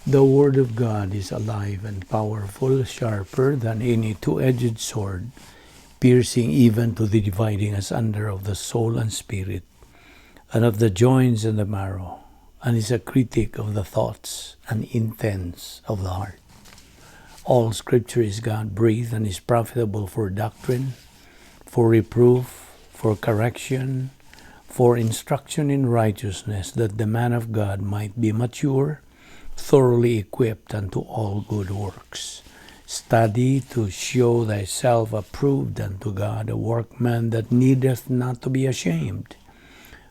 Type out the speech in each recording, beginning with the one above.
The Word of God is alive and powerful, sharper than any two-edged sword, piercing even to the dividing asunder of the soul and spirit, and of the joints and the marrow, and is a critic of the thoughts and intents of the heart. All Scripture is God-breathed and is profitable for doctrine, for reproof, for correction, for instruction in righteousness, that the man of God might be mature, thoroughly equipped unto all good works. Study to show thyself approved unto God, a workman that needeth not to be ashamed,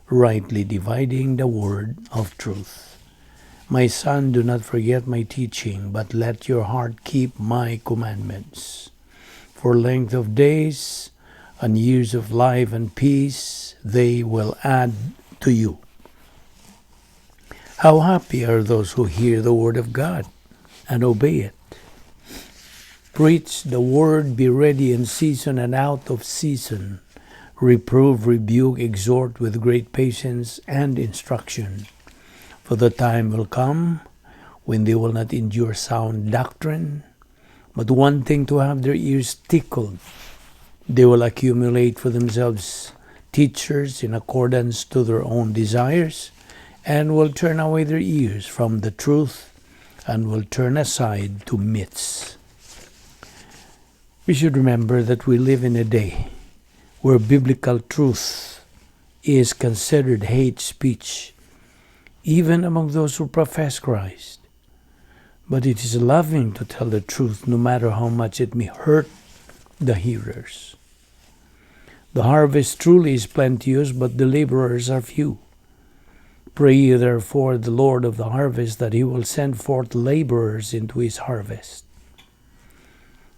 rightly dividing the word of truth. My son, do not forget my teaching, but let your heart keep my commandments. For length of days and years of life and peace they will add to you. How happy are those who hear the word of God and obey it. Preach the word, be ready in season and out of season. Reprove, rebuke, exhort with great patience and instruction. For the time will come when they will not endure sound doctrine, but wanting to have their ears tickled, they will accumulate for themselves teachers in accordance to their own desires, and will turn away their ears from the truth and will turn aside to myths. We should remember that we live in a day where biblical truth is considered hate speech, even among those who profess Christ. But it is loving to tell the truth, no matter how much it may hurt the hearers. The harvest truly is plenteous, but the laborers are few. Pray ye therefore the Lord of the harvest that he will send forth laborers into his harvest.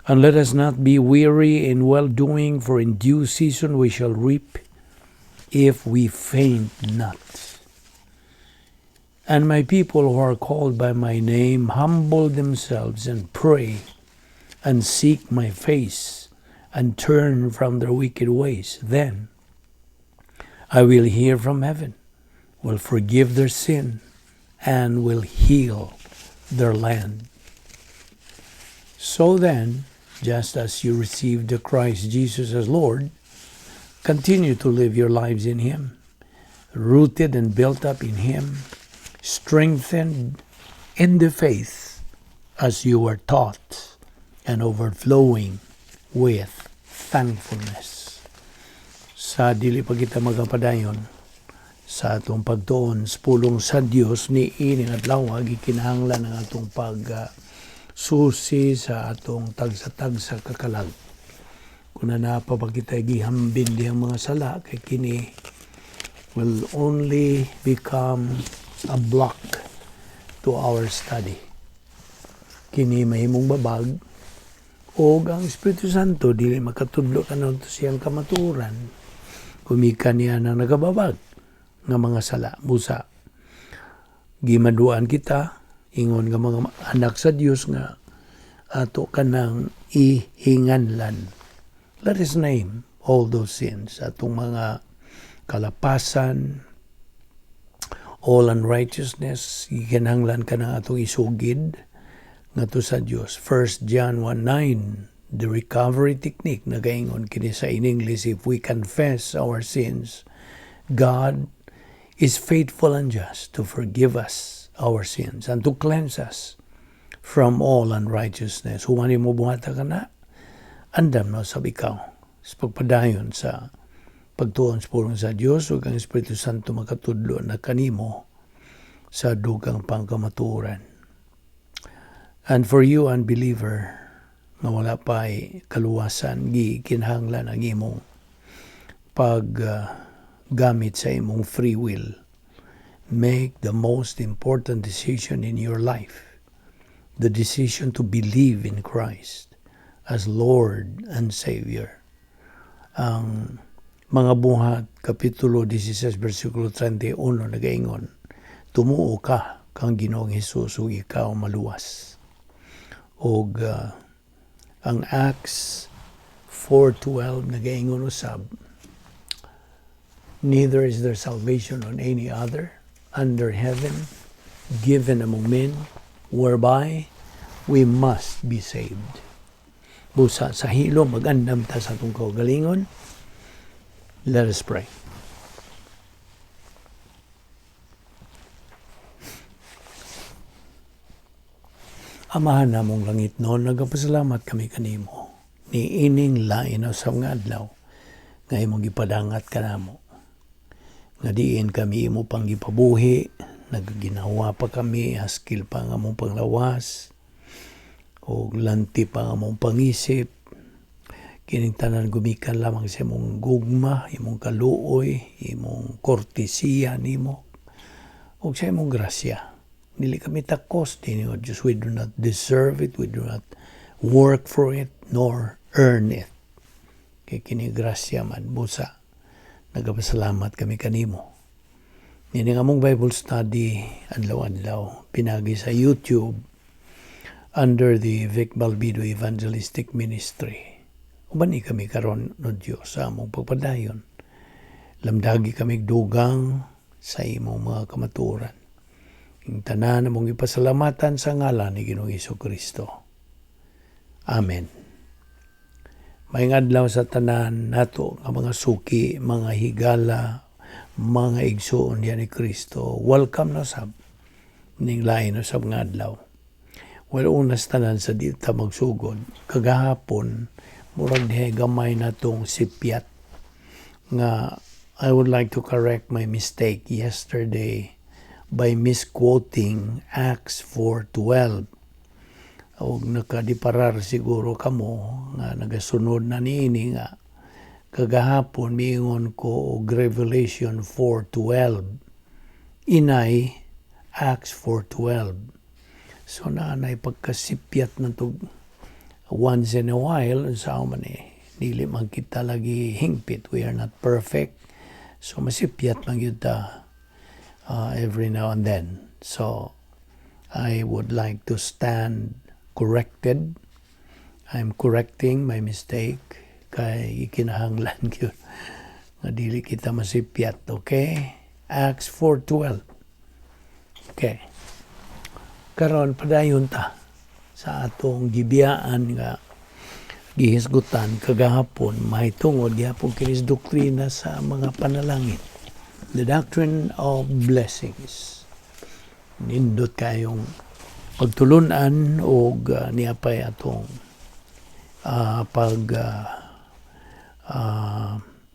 And let us not be weary in well doing, for in due season we shall reap if we faint not. And my people who are called by my name humble themselves and pray and seek my face and turn from their wicked ways, then I will hear from heaven, will forgive their sin, and will heal their land. So then, just as you received the Christ Jesus as Lord, continue to live your lives in Him, rooted and built up in Him, strengthened in the faith as you were taught, and overflowing with thankfulness. Sa dili pa kita magapadayon sa atong pagtuon sa pulong sa Dios ni ining adlaw, gikinahanglan ang atong pag susi sa atong tagsa-tagsa kakalag. Kung naa pa ba kita gihambin dihang mga sala, kay kini will only become a block to our study. Kini mahimong babag o ang Espiritu Santo dili makatudlo kanadto sa iyang kamatuoran gumikan niya na nagababag nga mga sala. Busa gimanduan kita ingon nga mga anak sa Dios nga ato kanang ihinganlan. Let us name all those sins, atong mga kalapasan, all unrighteousness, gikinahanglan kanang atong isugid ngadto sa Dios. 1 John 1:9, the recovery technique, nagaingon kini sa in English, "If we confess our sins, God is faithful and just to forgive us our sins and to cleanse us from all unrighteousness." Human mo buhata kana, andam na sab ikaw sa pagpadayon sa pagtuon sa pulong sa Dios ug ang Espiritu Santo makatudlo na kanimo sa dugang pangkamatuoran. And for you, unbeliever, nga wala pa ay kaluwasan, gikinahanglan ang imong pag gamit sa imong free will. Make the most important decision in your life, the decision to believe in Christ as Lord and Savior. Ang Mga Buhat, Kapitulo 16, versikulo 31, nagaingon, "Tumuo ka kang Ginoong Hesus ug ikaw maluwas." Og ang Acts 4:12 nagaingon usab, "Neither is there salvation on any other under heaven given among men." whereby we must be saved. Busa sa hilom, mag-andam ta sa atong kaugalingon. Let us pray. Amahan namong langitnon, nagapasalamat kami kanimo ni ining lain sa nga adlaw nga imong gipadangat kanamo. Nga diin kami imo pang gipabuhi, nagaginawa pa kami, haskil pa nga among panglawas, o lanti pa nga among pangisip. Kining tanan gumikan lamang sa imong gugma, imong kaluoy, imong kortesiya nimo, ug sa imong grasya. Dili kami takos dinhi, O Diyos. We do not deserve it, we do not work for it, nor earn it. Kay kini grasya man, busa nagapasalamat kami kanimo. Nining among Bible study adlaw-adlaw pinagi sa YouTube under the Vic Balbido Evangelistic Ministry. Uban ni kami karon, no Dios, sa among pagpadayon. Lamdagi kami dugang sa imong mga kamatuoran. Ang tanan among ipasalamatan sa ngalan ni Ginoong Kristo. Amen. Maayong adlaw sa tanan nato nga mga suki, mga higala, mga igsuon diyan ni Kristo. Welcome na sab ning lain na sab nga adlaw. Well, una sa tanan sa di ta magsugod, kagahapon murag dihay gamay na tong sipyat nga I would like to correct my mistake yesterday by misquoting Acts 4:12. Og nakadiparar siguro kamo nga nagasunod na niini nga kagahapon miingon ko og Revelation 4:12, inay Acts 4:12. So naanay pagkasipyat na to once in a while. Unsa man eh, dili man kita lagi hingpit, we are not perfect, so masipyat man gyud ta every now and then. So I would like to stand corrected. I'm correcting my mistake kay ikinahanglan gyud nga dili kita masipyat, okay? Acts 4:12. Okay. Karon padayon ta sa atong gibiyaan nga gihisgutan kagahapon mahitungod gihapon kinis doktrina sa mga panalangin. The doctrine of blessings. Nindot kayong pagtulunan og niya pa'y atong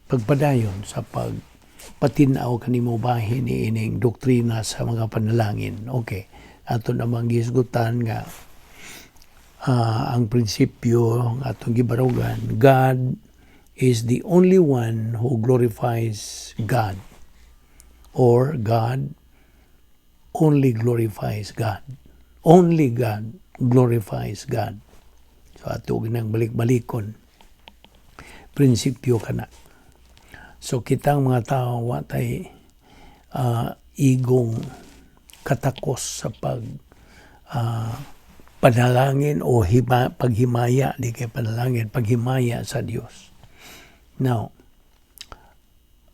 pagpadayon sa pagpatinaw kanimo bahin ni ining doktrina sa mga panalangin. Okay. Ato namang gihisgutan nga ang prinsipyo nga atong gibarugan, God is the only one who glorifies God, or God only glorifies God. Only God glorifies God. So ato ginang balik-balikon. Prinsipyo kana. So kitang mga tao wa tay igong katakos sa pag panalangin o paghimaya, di kay panalangin, paghimaya sa Dios. Now,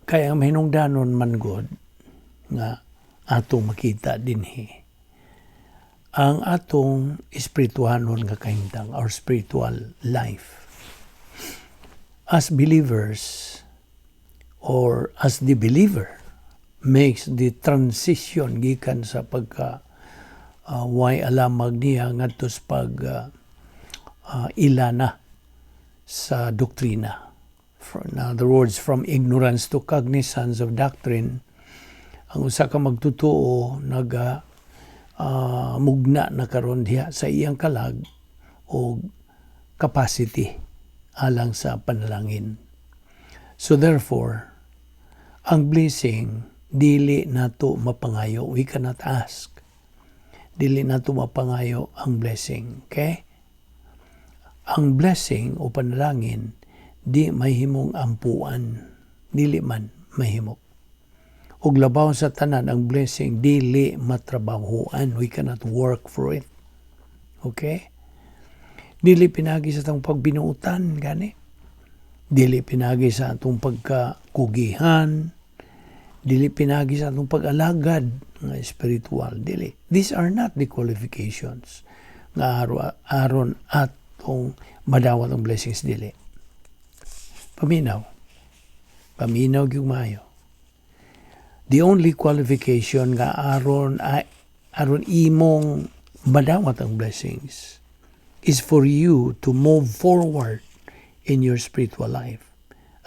kaya ang mahinungdanon man god nga atong makita dinhi ang atong espirituhanon nga kahimtang, our spiritual life as believers, or as the believer makes the transition gikan sa pagka way alamag niya ngadto sa pag ila na sa doktrina. In other words, from ignorance to cognizance of doctrine, ang usa ka magtotoo naga mugna na karon diha sa iyang kalag o capacity alang sa panalangin. So therefore, ang blessing dili nato mapangayo. We cannot ask. Dili nato mapangayo ang blessing. Okay? Ang blessing o panalangin di mahimong ampuan. Dili man mahimo. Ug labaw sa tanan, ang blessing dili matrabahuan. We cannot work for it. Okay? Dili pinagi sa atong pagbinuutan gani. Dili pinagi sa atong pagkakugihan. Dili pinagi sa atong pag-alagad. nga spiritual. Dili. These are not the qualifications nga aron atong madawat ang blessings, dili. Paminaw. Paminaw gyud maayo. The only qualification nga aron imong madawat ang blessings is for you to move forward in your spiritual life.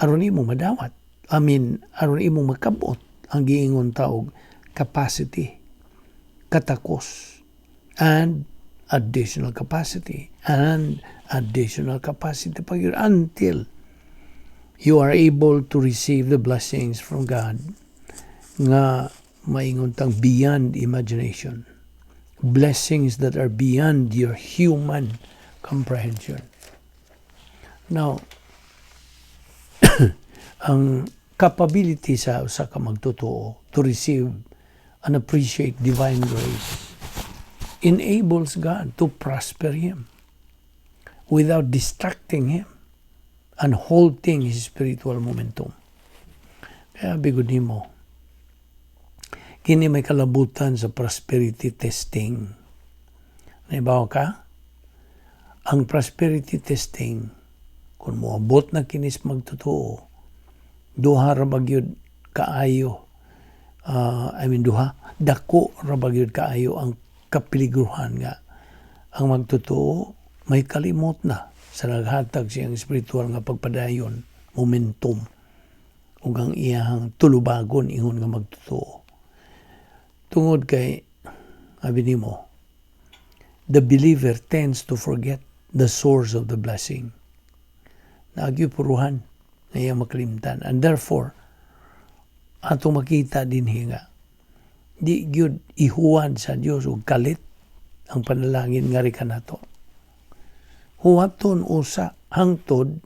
Aron imong madawat. I mean, aron imong makabot ang giingon ta og capacity, katakos, and additional capacity, and additional capacity pa gyud until you are able to receive the blessings from God nga maingon tang beyond imagination. Blessings that are beyond your human comprehension. Now, ang capability sa usa ka magtotoo to receive and appreciate divine grace enables God to prosper him without distracting him and halting his spiritual momentum. Kaya bigod nimo, kini may kalabutan sa prosperity testing. Naibaw ka? Ang prosperity testing, kung moabot na kinis magtotoo, duha ra ba gyud kaayo, I mean duha, dako ra ba gyud kaayo ang kapiligruhan nga ang magtotoo may kalimot na sa naghatag siyang spiritual nga pagpadayon, momentum, ug ang iyahang tulubagon ingon nga magtotoo. Tungod kay, abi nimo, the believer tends to forget the source of the blessing. Naa gyoy puruhan nga iyang makalimtan. And therefore, atong makita din nga, di gyud ihuwad sa Dios og kalit ang panalangin nga kanato. Huwaton usa hangtod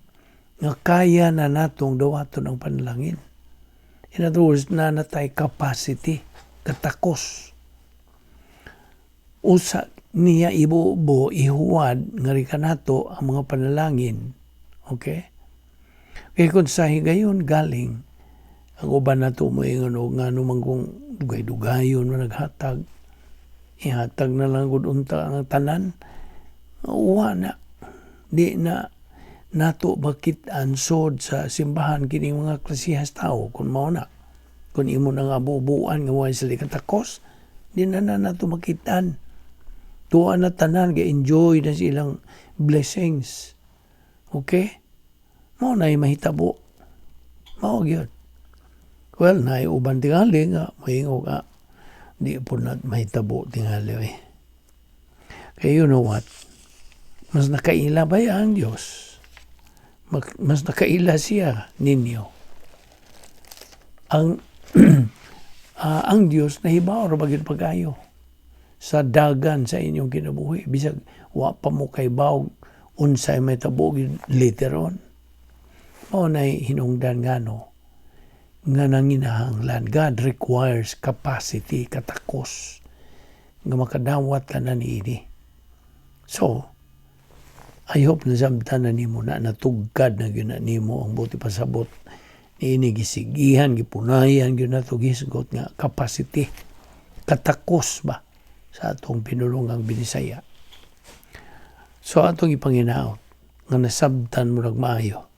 nga kaya na natong dawaton ang panalangin. In other words, naa na tay capacity, katakos. Usa niya ibubo, ihuwad nga kanato ang mga panalangin. Okay? Kaya kung sa higayon galing, ang uban nato moingon og ngano man kung dugay-dugayon man naghatag, ihatag na lang gud unta ang tanan, uwa na. Di na nato makit-an sod sa simbahan kining mga klasehas tao kung mao na. Kung imo na nga bubuan nga wa sila katakos, di na na nato makit-an. Tuwa na tanan, ga-enjoy na silang blessings. Okay? Mao na mahitabo. Mao gyud. Well, naay uban tingali nga moingon ka di po na mahitabo tingali eh. Kaya you know what? Mas nakaila ba ang Diyos? Mas nakaila siya ninyo. Ang Diyos nahibaw ra ba gyud pag-ayo sa dagan sa inyong kinabuhi, bisag wa pa mo kahibaw unsay mahitabo gyud later on. Mao nay hinungdan ngano nga nanginahanglan God requires capacity, katakos nga makadawat ka na niini. So I hope nasabtan na nimo na natugkad na gyud na nimo ang buot ipasabot niini. Gisigihan, gipunayan gyud nato, gihisgot nga capacity, katakos ba sa atong pinulungang Binisaya. So atong ipanginaot nga nasabtan mo nagmaayo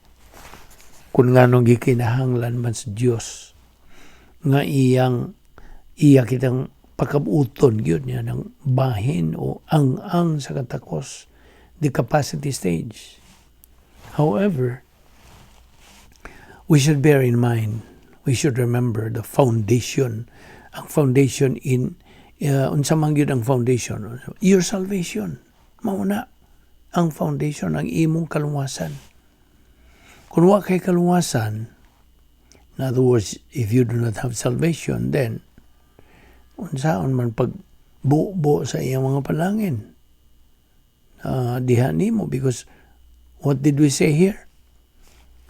kung nganong gikinahanglan man sa Dios nga iyang iya kitang pakabuton gyud niya ng bahin o ang-ang sa katakos, the capacity stage. However, we should bear in mind, we should remember the foundation, ang foundation in unsa man gyud ang foundation? Your salvation. Mao na ang foundation, ang imong kaluwasan. Kung wa kay kaluwasan, in other words, if you do not have salvation, then unsaon man pag bubo sa iyang mga panalangin diha nimo? Because what did we say here?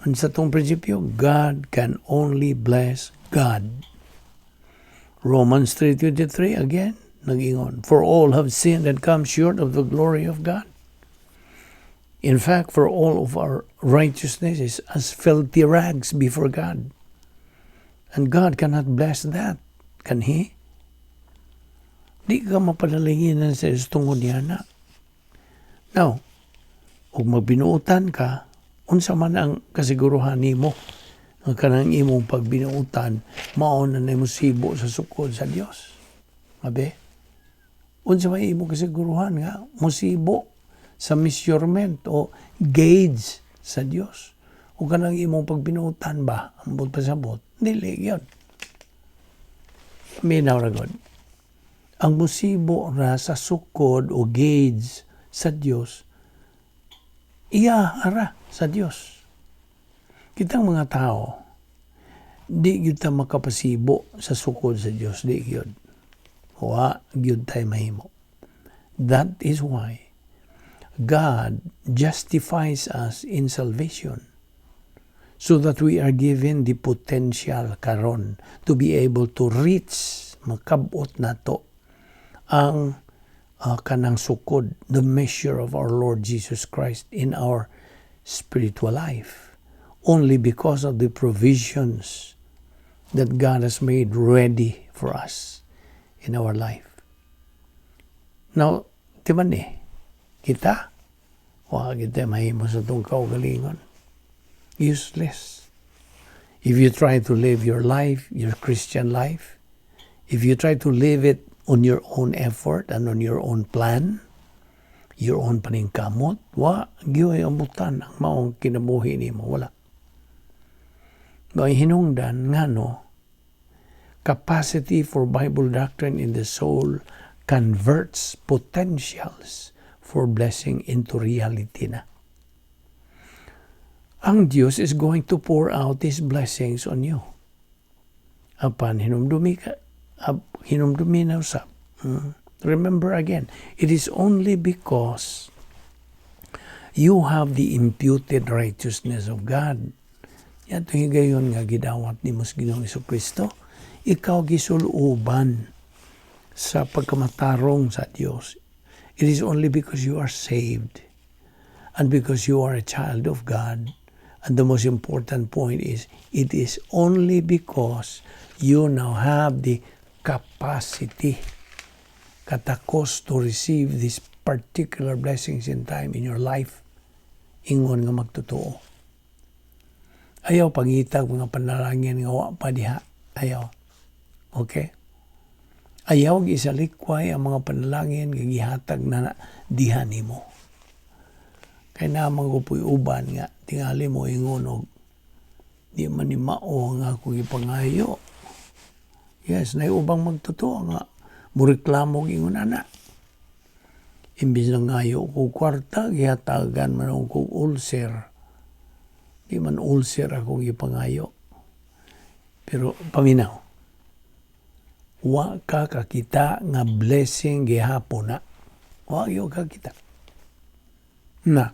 Unsa tong prinsipyo? God can only bless God. Romans 3:23 again nag-ingon, "For all have sinned and come short of the glory of God. In fact, for all of our righteousness is as filthy rags before God." And God cannot bless that, can He? Di ka mapanalanginan sa Diyos tungod niya na. Now, ug magbinuotan ka, unsa man ang kasiguruhan nimo nga kanang imong pagbinuotan mao na nimo sibo sa sukod sa Dios? Abe? Unsa may imong kasiguruhan nga mosibo sa measurement o gauge sa Dios? O kanang imong pagbinuotan ba, ambot pasabot, dili gyud. Minaw ra god. Ang musibo ra sa sukod o gauge sa Dios, iya ara sa Dios. Kitang mga tao, di gyud ta makapasibo sa sukod sa Dios, di gyud. Wa gyud tay mahimo. That is why God justifies us in salvation so that we are given the potential karon to be able to reach, makabot nato ang kanang sukod, the measure of our Lord Jesus Christ in our spiritual life, only because of the provisions that God has made ready for us in our life. Now, timan eh, kita, wa kita mahimo sa atong kaugalingon. Useless. If you try to live your life, your Christian life, if you try to live it on your own effort and on your own plan, your own paningkamot, wa gyud abutan ang maong kinabuhi nimo, wala. May hinungdan ngano capacity for Bible doctrine in the soul converts potentials for blessing into reality na. Ang Diyos is going to pour out His blessings on you. Apan hinumdumi ka, hinumdumi na usab. Remember again, it is only because you have the imputed righteousness of God. Yan higayon nga gidawat ni sa Ginoong Kristo, ikaw gisuluban sa pagkamatarong sa Dios. It is only because you are saved and because you are a child of God. And the most important point is, it is only because you now have the capacity, katakos, to receive these particular blessings in time in your life, ingon nga magtotoo. Ayaw pangitag mga panalangin nga wa pa diha. Ayaw. Okay? Ayaw isalikway ang mga panalangin nga gihatag na diha nimo. Kay naman ko po'y uban nga tingali mo ingon og di man ni mao nga ako gipangayo. Yes, nay ubang magtotoo nga mureklamo ingon ana. Imbis na ngayo ko kwarta, gihatagan man ako ulcer. Di man ulcer akong gipangayo. Pero paminaw, wa ka kakita nga blessing gihapon na. Wa gyud kakita. Na.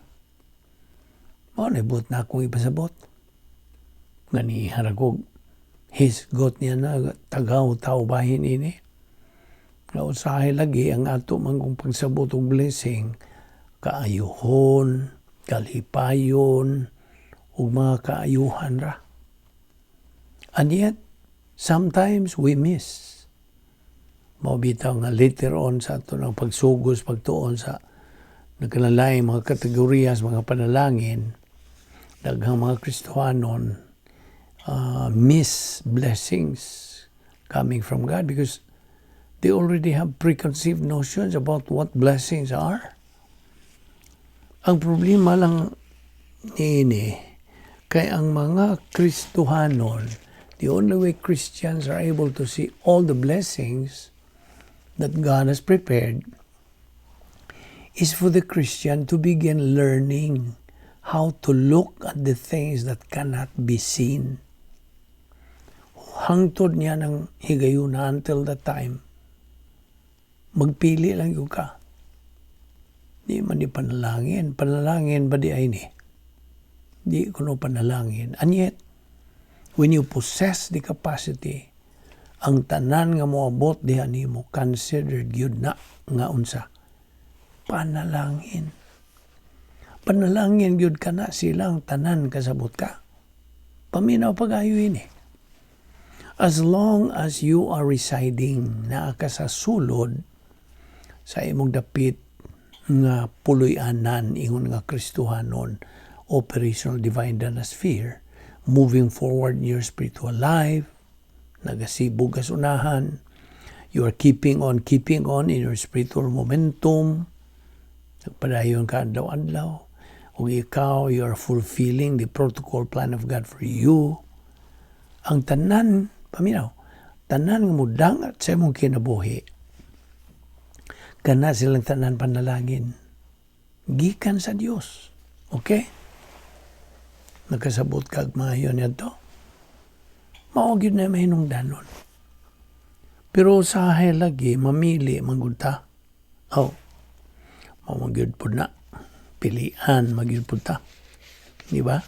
Mao na buot na akong ipasabot. Nga ni haragog hisgot niya na tagaw tao bahin ini. Nga usahay lagi ang ato man kung pagsabot og blessing, kaayuhon, kalipayon, ug mga kaayuhan ra. And yet, sometimes we miss. Mao bitaw nga later on sa ato ng pagsugos, pagtuon sa nagkanalaing mga kategoriyas, mga panalangin, daghang mga Kristohanon miss blessings coming from God because they already have preconceived notions about what blessings are. Ang problema lang niini, kay ang mga Kristohanon, the only way Christians are able to see all the blessings that God has prepared is for the Christian to begin learning how to look at the things that cannot be seen. Hangtod niya ng higayuna, until that time, magpili lang gyud ka. Di man di panalangin. Panalangin ba di ay ni? Di kuno panalangin. And yet, when you possess the capacity, ang tanan nga moabot diha nimo considered gyud na nga unsa? Panalangin. Panalangin gyud kana silang tanan, kasabot ka. Paminaw pagayo ini. As long as you are residing naa ka sa sulod Sa imong dapit nga puloy-anan ingon nga Kristohanon, operational divine danasphere, moving forward in your spiritual life, nagasibog ka sa unahan, you are keeping on, keeping on in your spiritual momentum, nagpadayon ka adlaw-adlaw, ug ikaw, you are fulfilling the protocol plan of God for you. Ang tanan, paminaw, tanan nga mudangat sa imong kinabuhi, kana silang tanan panalangin gikan sa Dios. Okay? Nakasabot kag maayo niadto? Mao gyud na mahinungdanon. Pero usahay lagi mamili man gud ta. Oh. Mao man gyud pud na. Pilian man gyud pud ta. Di ba?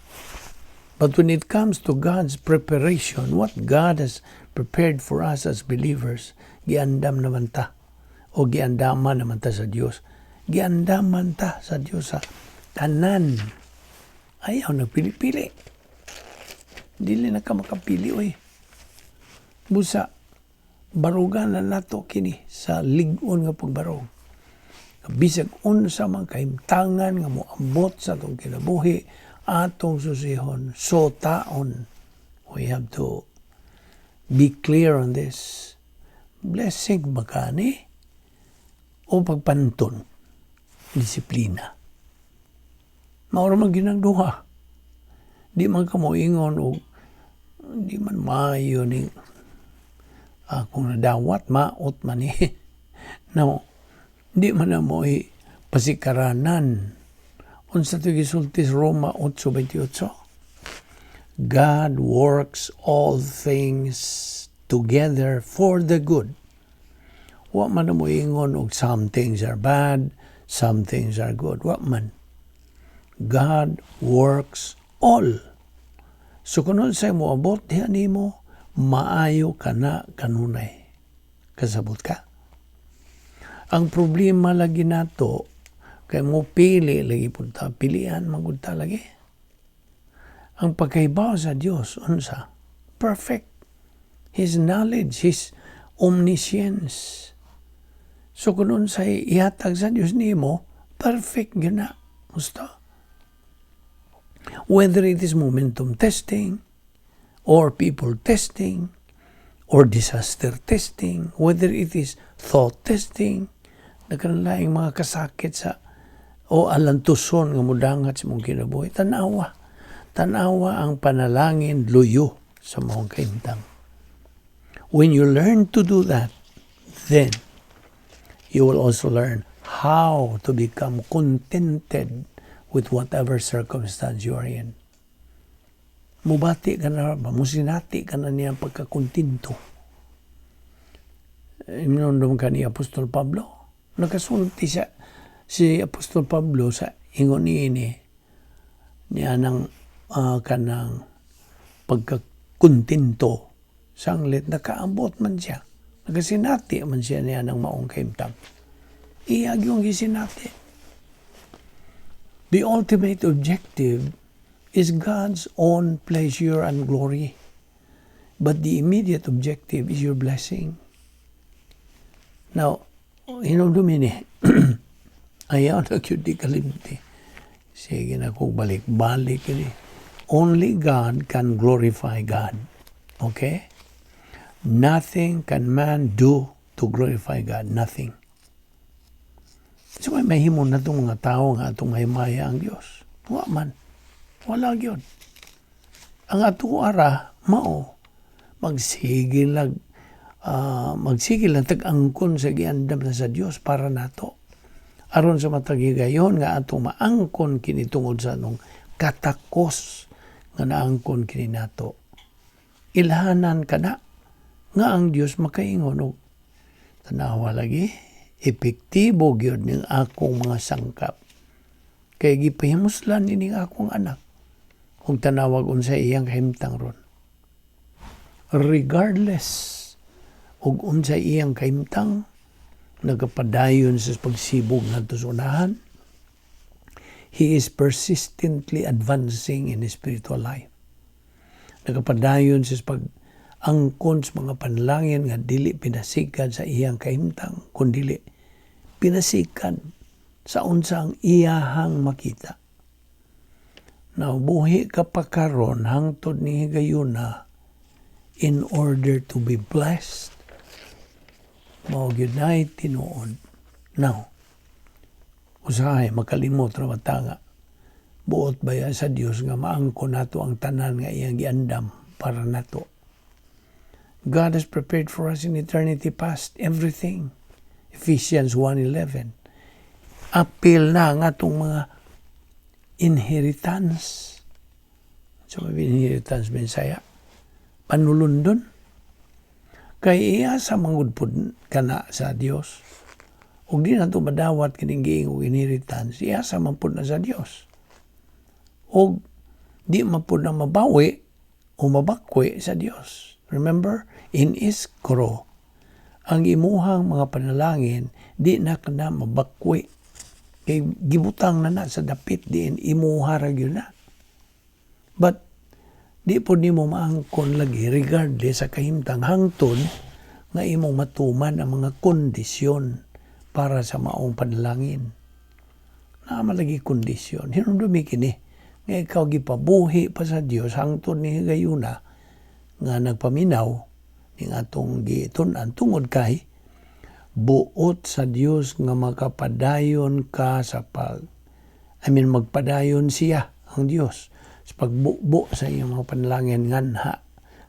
But when it comes to God's preparation, what God has prepared for us as believers, giandam naman ta. O giandaman naman ta sa Dios. Giandaman ta sa Dios sa tanan. Ayaw nagpili-pili. Dili na ka makapili, oy. Busa, barugan na nato kini sa lig-on nga pagbarog. Bisag unsa man kahimtangan nga moabot sa atong kinabuhi, atong susihon, so taon. We have to be clear on this. Blessing ba kani? O pagpanton? Disiplina. Mao ra man gyud ang duha. Di man ka moingon og di man maayo ni akong nadawat, maot man ni. No, di man na mo pasikaranan. Unsa to gisulti sa Roma 8:28? God works all things together for the good. Wa man na mo ingon og some things are bad, some things are good. Wa man. God works all. So kung unsay moabot diha nimo, maayo kana kanunay. Kasabot ka? Ang problema lagi nato, kay mo pili lagi pud ta, pilian man gud ta lagi. Ang pagkahibaw sa Dios unsa? Perfect. His knowledge, His omniscience. So kung unsay ihatag sa Dios nimo, perfect gyud na. Gusto? Whether it is momentum testing, or people testing, or disaster testing, whether it is thought testing, nagkanlaing mga kasakit sa o alantuson nga mudangat sa mong kinabuhi. Tanawa. Tanawa ang panalangin luyo sa mong kahimtang. When you learn to do that, then you will also learn how to become contented with whatever circumstance you are in. Mubati ka na ba? Musinati ka na niya pagkakontento. Inundom ka ni Apostol Pablo. Nakasulti siya si Apostol Pablo sa ingon niini niya ng kanang pagkakontento. Sanglit nakaabot man siya. Nakasinati man siya niya ng maong kahimtang. Iya yung gisinati. The ultimate objective is God's own pleasure and glory. But the immediate objective is your blessing. Now, hinumdumi ni, ayaw na gyud di kalimti. Sige na kung balik-balik ini. Only God can glorify God. Okay? Nothing can man do to glorify God. Nothing. So may mahimo na itong mga tao nga atong mahimaya ang Diyos. Wa man. Wala gyud. Ang ato ara, mao, magsige lang tag-angkon sa giandam na sa Dios para nato. Aron sa matag higayon nga atong maangkon kini tungod sa anong katakos nga naangkon kini nato. Ilhanan kana nga ang Dios makaingon og tanawa lagi, epektibo gyud ning akong mga sangkap. Kay gipahimuslan ining akong anak kung tanawag unsa iyang kahimtang ron. Regardless og unsa iyang kahimtang, nagapadayon sa pagsibog ngadto sa unahan, he is persistently advancing in his spiritual life. Nagapadayon sa pag-angkon sa mga panalangin nga dili pinasigad sa iyang kahimtang, kundili Pinasikan sa unsang iyahang makita. Now, buhi ka pa karon hangtod ni higayuna in order to be blessed. Mao gyud na'y tinuod. Now, usahay makalimot ra ta nga buot baya sa Dios nga maangkon nato ang tanan nga iyang giandam para nato. God has prepared for us in eternity past everything. Ephesians 1:11. Apil na ang atong mga inheritance. So, inheritance Bisaya? Panulundon. Kay iya sa manggod pud kana sa Dios. Ug di nato madawat kining giingong inheritance, iya sa man pud na sa Dios. Og di man pud na mabawi o mabakwi sa Dios. Remember, in escrow, ang imuhang mga panalangin di na kana mabakwi. Kay gibutang na na sa dapit diin imuha ra gyud na. But di pod nimo maangkon lagi regardless sa kahimtang hangtod nga imong matuman ang mga kondisyon para sa maong panalangin. Naa man lagi kondisyon. Hinumdumi kini nga ikaw gipabuhi pa sa Dios hangtod ni higayuna nga nagpaminaw ning atong gitun-an tungod kay buot sa Dios nga makapadayon ka sa pag, I mean, magpadayon siya ang Dios sa pagbubo sa iyong mga panalangin nganha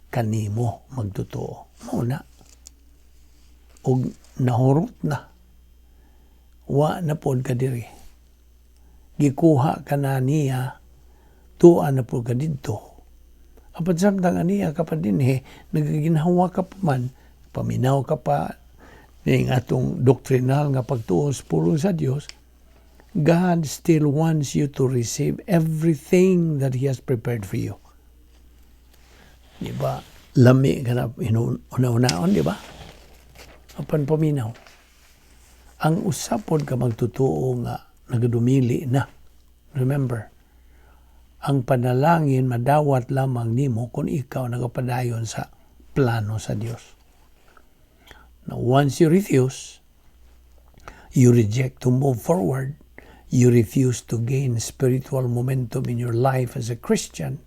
kanimo magtotoo. Mao na. Og nahurot na. Wa na pod ka diri. Gikuha ka na niya, tua na pod ka didto. Apan samtang aniya ka pa dinhi, nagaginhawa ka pa man, paminaw ka pa ning atong doktrinal nga pagtuo sa pulong sa Dios, God still wants you to receive everything that He has prepared for you. Di ba? Lami ka na una-unaon, di ba? Apan paminaw. Ang usapod ka magtotoo nga nagadumili na. Remember, ang panalangin madawat lamang nimo kung ikaw nagapadayon sa plano sa Dios. Now, once you refuse, you reject to move forward, you refuse to gain spiritual momentum in your life as a Christian,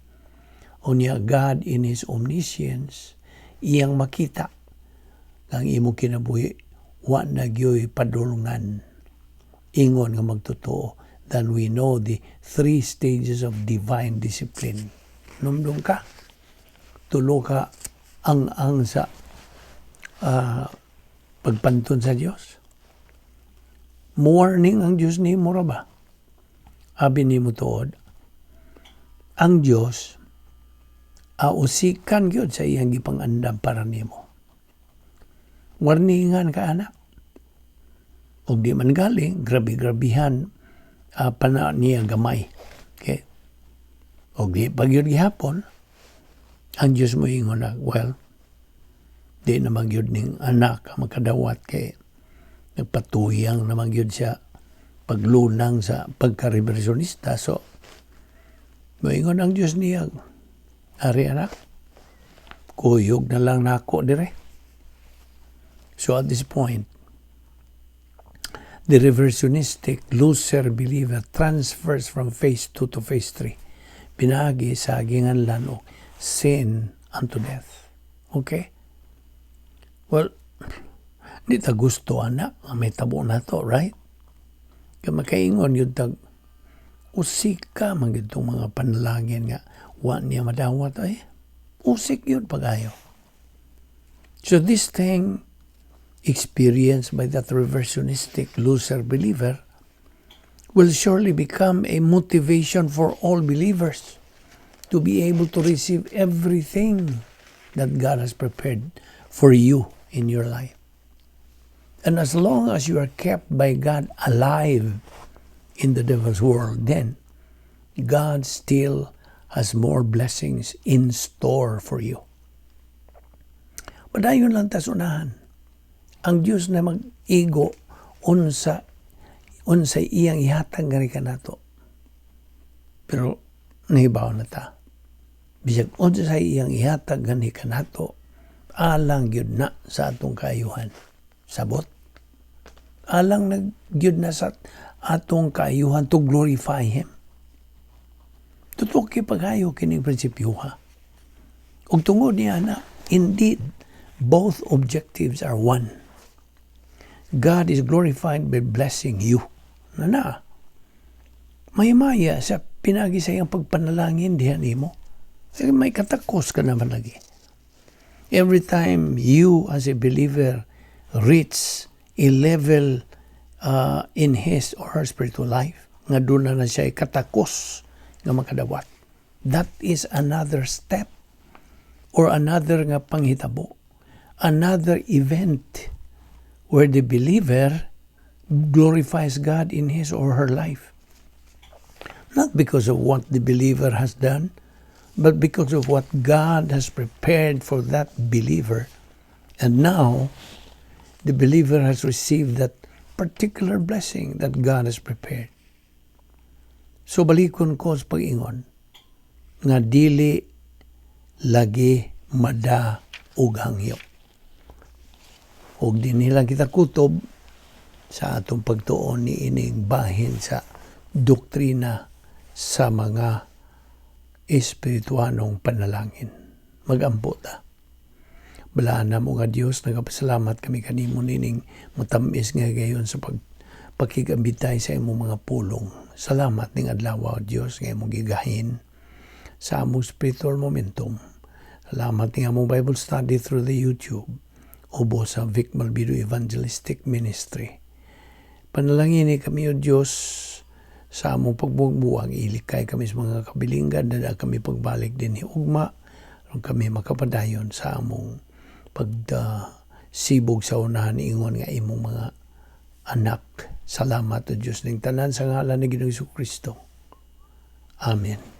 unya God in His omniscience, iyang makita ang imong kinabuhi wa na gyoy padulngan ingon nga magtotoo. Then we know the three stages of divine discipline. Numdum ka, tulo ka ang sa pagpanton sa Dios. Warning ang Dios nimo ra ba? Abi nimo tuod. Ang Dios ausikan gyud sa iyang gipangandam para nimo. Warningan ka anak. Og di man galing, grabe-grabihan pa na niya gamay. Okay? Og di pa gyud gihapon, ang Dios mo ingon na, "Well, di naman gyud ning anak ang makadawat kay nagpatuyang naman gyud siya paglunang sa pagka-reversionista." So, moingon ang Dios niya, "Ari anak, kuyog na lang nako dire." So at this point, the reversionistic loser believer transfers from phase 2 to phase 3. Pinaagi sa ginganlan og sin unto death. Okay? Well, di ta gusto ana nga mahitabo na to, right? Kay makaingon gyud tag usika man gyud tong mga panalangin nga wa niya madawat ay. Usik gyud pagayo. So this thing experienced by that reversionistic loser believer will surely become a motivation for all believers to be able to receive everything that God has prepared for you in your life. And as long as you are kept by God alive in the devil's world, then God still has more blessings in store for you. Padayon lang ta unahan. Ang Dios na mag-igo unsa unsa iyang ihatag ngani kanato. Pero nahibaw na ta. Bisag unsa iyang ihatag gani kanato, alang gyud na sa atong kaayuhan. Sabot. Alang na gyud na sa atong kaayuhan, to glorify Him. Totoo kay pag-ayo kining prinsipyo, ha. Ug tungod niya na, indeed, both objectives are one. God is glorified by blessing you. Na na. May maya sa pinagi sa iyang pagpanalangin diha nimo. Eh, may katakos ka naman lagi. Every time you as a believer reach a level in his or her spiritual life, nga doon na siya katakos nga makadawat. That is another step or another nga panghitabo. Another event where the believer glorifies God in his or her life. Not because of what the believer has done, but because of what God has prepared for that believer. And now, the believer has received that particular blessing that God has prepared. So balikon ko sa pag-ingon nga dili lagi mada og hangyo. Og dinhi lang kita kutob sa atong pagtuon ni ining bahin sa doktrina sa mga espirituanong panalangin. Magampo ta. Balaan namo nga Dios, nagapasalamat kami kanimo nining matamis nga gayon sa pag pakigambitay sa imong mga pulong. Salamat ning adlaw, o Dios, nga imong gigahin sa among spiritual momentum. Salamat ning among Bible study through the YouTube ubo sa Vic Malbido Evangelistic Ministry. Panalangini kami, O Dios, sa among pagbuwag-buwag, ilikay kami sa mga kabilinggan, dada kami pagbalik din ugma, aron kami makapadayon sa among pagsibog sa unahan ingon nga imong mga anak. Salamat, O Diyos, ning tanan sa ngalan ni Ginoong Kristo. Amen.